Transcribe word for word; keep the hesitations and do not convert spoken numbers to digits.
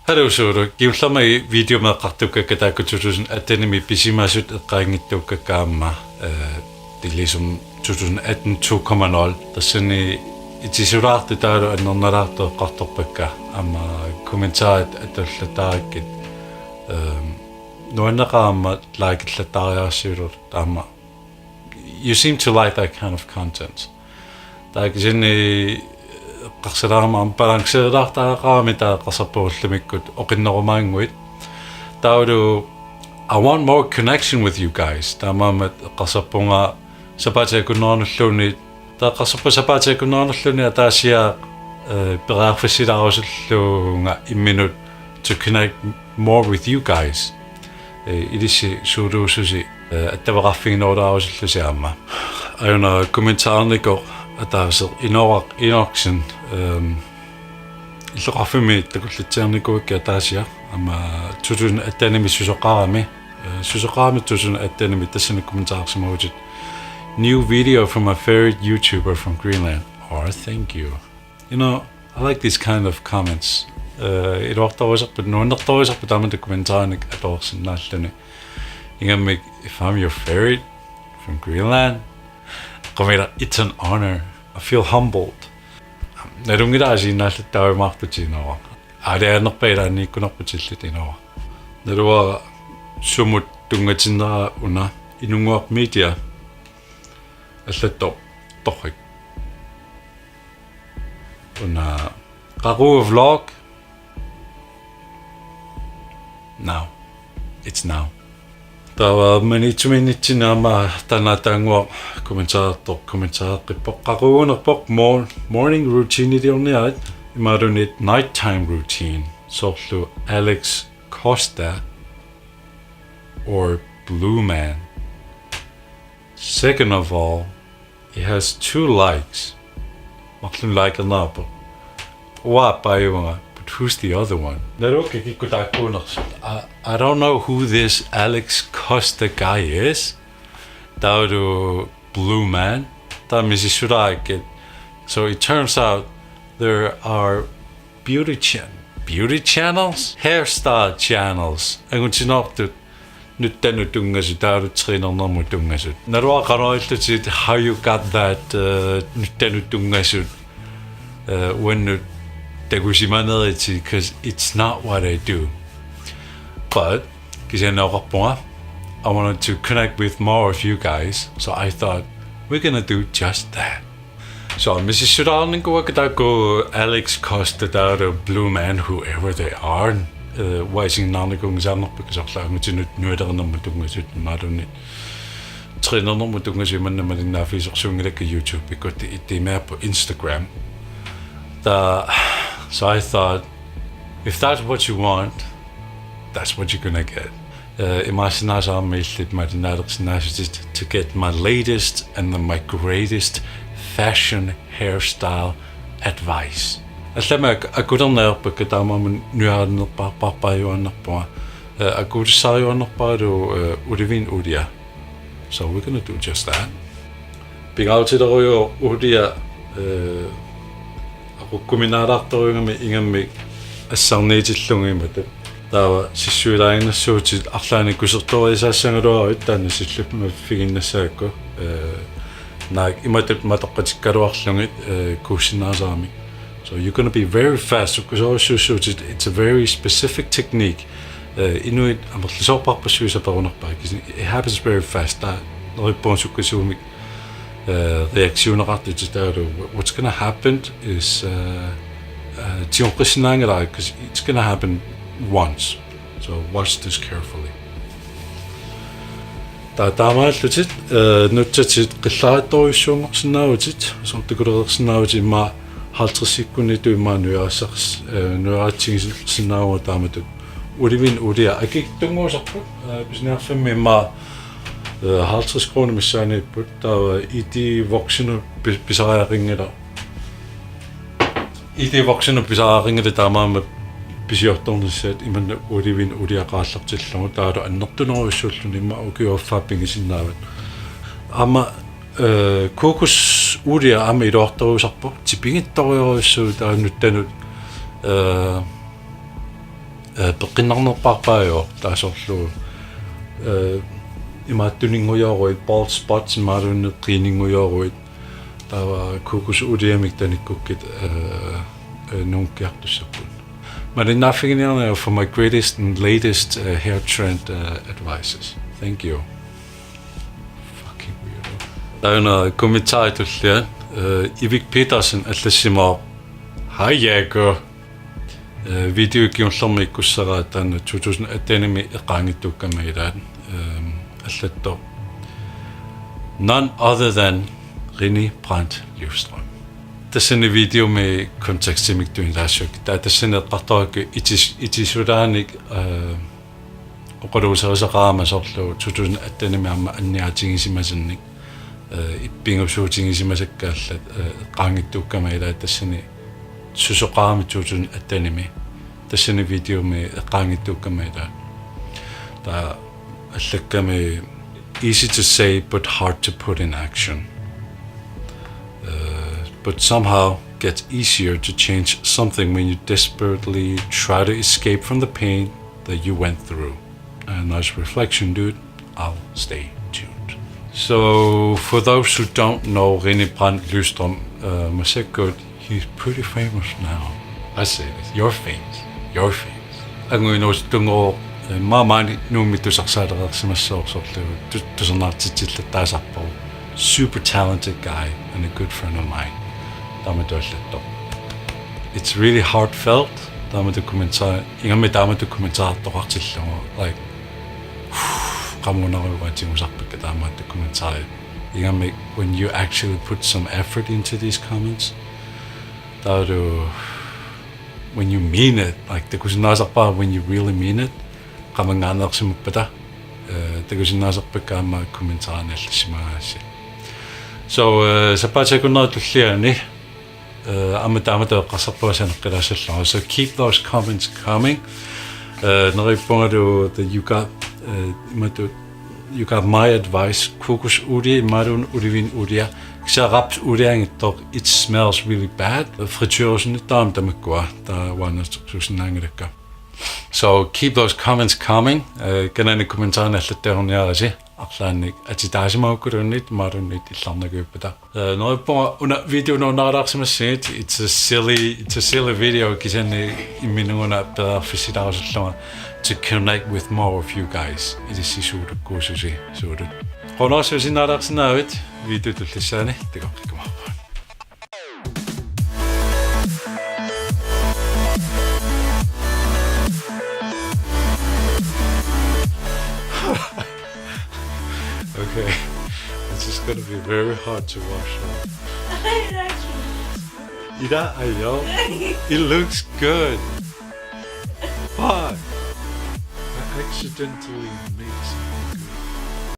Hallo Suulu, kingullermik videomeeqqartukkakka taakku two thousand eighteen-imi pisimasut eqqaanngittukkakka aamma, eh, det er ligesom two thousand eighteen to komma nul. Tassani itisulaartut taavalu annernalaartut eqqartorpakka aamma kommentarit atullattarakkit, ehm, nuanneqaaq aamma likerlattariarsiullutit aamma. You seem to like that kind of content. Taava kisianni eqqarsarama aamma balanceerlaartariaqarami taava eqqarsarpunga ullumikkut oqinnerumaannguit. Taavalu, I want more connection with you guys. Taamaammat eqqarsarpunga sapaatip akunneranulluunniit, taava eqqarsarpunga sapaatip akunneranulluunniit ataasiaq, eh, periarfissilaarusullunga imminut to connect more with you guys. Eh, ilissi suuluususi, eh, attaveqarfiginerulaarusullusi aamma. Ajuna kommentarinikoq ataaseq Inooraq Enoksen, ehm, illoqarfimmi takullitsiarnikuugakkit ataasiaq aamma two thousand eighteen-imi susoqarami, eh, susoqarami two thousand eighteen-imi tassani kommentaarsimavutit. New video from my favorite YouTuber from Greenland. Oh, thank you. You know, I like these kind of comments. Eh, iluartorujussuarput, nuannertorujussuarput taamatut kommentarinik atuarsinnaalluni. Ingammik, if I'm your favorite from Greenland, qumila, it's an honor. I feel humbled. Nalunngilara isiginnaallattaajumaartutit Inooraq. Aalajangernerpaat ilaanniikkunarputit illit Inooraq. Naluara sumut tunngatinnera una Inunnguaq Media allattoq torrak. Una Qaqugu Vlog. Now. It's now. Taava Maniitsumiinnitsinni aamma taanna taannguaq kommentaartoq, kommentaartoq Qaqugunerpoq mor-, morning routine-iliorniarit imaluunniit nighttime routine. Soorlu Alex Costa or Blue Man. Second of all, it has two likes. Marlunnik likerneqarpoq. Uanga aappaajuanga, but who's the other one? Naluara kikkut taakkuunersut. I, I don't know who this Alex Costa guy is. Taavalu Blue Man. Taava misissulaakkit. So it turns out there are beauty chan-, beauty channels, hairstyle channels. Angutinoortut nuttanut tunngasut, taavalu trænernermut tunngasut. Naluara qanoq ilillutit how you got that, uh, nuttanut tunngasut, uh, uannut takusimaneritsi, 'cause it's not what I do. But kisianni oqarpunga, I wanted to connect with more of you guys, so I thought we're gonna do just that. So misissulaarinikuuakka taakku Alex Costa taavalu Blue Man, whoever they are. Eh, uanga isiginnaarnikuunngisaannarpakka soorlu angutinut nuilerinermut tunngasut imaluunniit trænernermut tunngasut, imannak malinnaaffigisorsuunngilakka YouTube-ikkut, ittiimeerpoq Instagram. Taava, so I thought, if that's what you want, that's what you're gonna get. Eh, imaassinnaasarami illit malinnaalersinnaasutit to get my latest and then my greatest fashion hairstyle advice. Allamik ak-, akulerneq ajorpakka, taamaammat nujarinnerpaarpaajuaannarpunga. Eh, akuutissaajuaannarparalu, eh, ulivinnut uulia. So we're gonna do just that. Pingaarutilerujuk uulia, eh, aqukkuminaalaartorujugami ingammik assarniitillugu imatut. Taava sissuilaaginnassuutit arlaannik kusertorisaassagaluaruit taanna silliffiginnassagakku, eh, naak imatut matoqqatikkaluarlugit, eh, kuussinnaasaramik. So you're gonna be very fast. Sukkasoorujussuussuutit, it's a very specific technique. Eh, inuit amerlasoorpassuit saperunarpaat. It happens very fast. Taava neriuppunga sukkasuumik, eh, reaktioneqartutit taavalu. What's gonna happen is, eh, eh, tigoqqissinnaanngilara, 'cause it's gonna happen once. So watch this carefully. Taava taamaallutit, eh, nutsatit qillarissorujussuanngorsinnaavutit, soorlu takulereersinnaavutit immaqa halvtredsikkunnitut immaqa nujassars-, eh, nujaritsigisinnaavunga taamatut. Ulivinnut uulia akikitsunnguusarput, eh, pisiniarfimmi immaqa, eh, halvtreds kroner missaaniipput, taava idé voksenut pi-, pisariaqanngilaq. Idé voksenut pisariaqanngilaq, taamaammat pisiortornissaat imannak ulivinnut uulia aallartillugu, taavalu annertunerujussuulluni immaqa ukioq affaa pigisinnaavat. Aamma, eh, kokosuulia aamma iluartorujussuusarpoq, tipigittorujussuuvoq taava nuttanut, eh, Eh, peqqinnarnerpaarpaajuvoq taasorlu, eh, imaattuninngujoruit, bald spots imaluunniit qiininngujoruit, taava kokosuliamik tanikkukkit, eh, eh, nungukkiartussapput. Malinnaaffiginiarniaruk for my greatest and latest, eh, hair trend, eh, advices. Thank you. Fucking weirdo. Taanna kommentaari tullia, eh, Ivik Petersen allassimavoq: Hej Jakob. Eh, video kingullermi ikkussara taanna to tusind attenimi eqqaanngitsuukkama ilaat. Ehm, allattoq: None other than Rini Brandt Lyvstrøm. Tassani videomi kontekstimik tunilaassuakka. Taava tassani eqqartorakku itis-, itisulaanik, eh, oqaluuserisaqarama soorlu to tusind attenimi aamma anniaatigisimasannik, eh, ippigusuutigisimasakka allat, eh, eqqaanngitsuukkama ilaat tassani susoqarami to tusind attenimi. Tassani videomi eqqaanngitsuukkama ilaat. Taava allakkami: Easy to say, but hard to put in action. Uh, but somehow gets easier to change something when you desperately try to escape from the pain that you went through. A nice reflection, dude. I'll stay tuned. So, for those who don't know Rini Brandt Lyvstrøm, uh, Maseko, he's pretty famous now. I say this, you're famous. You're famous. Anguinuusuttunngooq, eh, maani Nuummi tusarsaaleriarsimassasoq soorlu tu-, tusarnaartitsillattaasarpoq. Super talented guy and a good friend of mine. Taamatut allattoq. It's really heartfelt. Taamatut kommentar-, ingammik taamatut kommentartoqartillugu. Like, qamuunarujuugatsigu usarpakka taamatut kommentarit. Ingammik when you actually put some effort into these comments. Taavalu when you mean it, like, takusinnaasarpara when you really mean it, qamanngaanneersimappata, eh, takusinnaasarpakka aamma kommentarini allassimagaassi. So, eh, sapaatip akunnera tulliani, eh, aamma taamatut eqqarsarpunga saneqqilaassallunga. So keep those comments coming. Eh, neriuppungalu that you got, eh, imatut, you got my advice. Kokosolie imaluunniit olivin olie. Kisianni rapsolie-nngitsoq, it smells really bad. Frityrerusunittaarami tamakkua, taava uanga naatsorsuussinnaanngilakka. So keep those comments coming. Eh, kanani kommentarini allattaguniarisi. Arlaannik atitaasimagukuluunniit imaluunniit illarnakujuppata. Eh, neriuppunga una video nuannarilaarsimassigit. It's a silly, it's a silly video, kisianni imminut una periarfissilaarusullunga to connect with more of you guys. Ilissi suulukkuususi suulut. Qujanarsuaq sinnaalaarsinnaavit, video tullissaani takoqqikkumaarpugut. Okay, this is gonna be very hard to wash off. It actually looks good. Ida ayo. It looks good. Fuck. I accidentally made something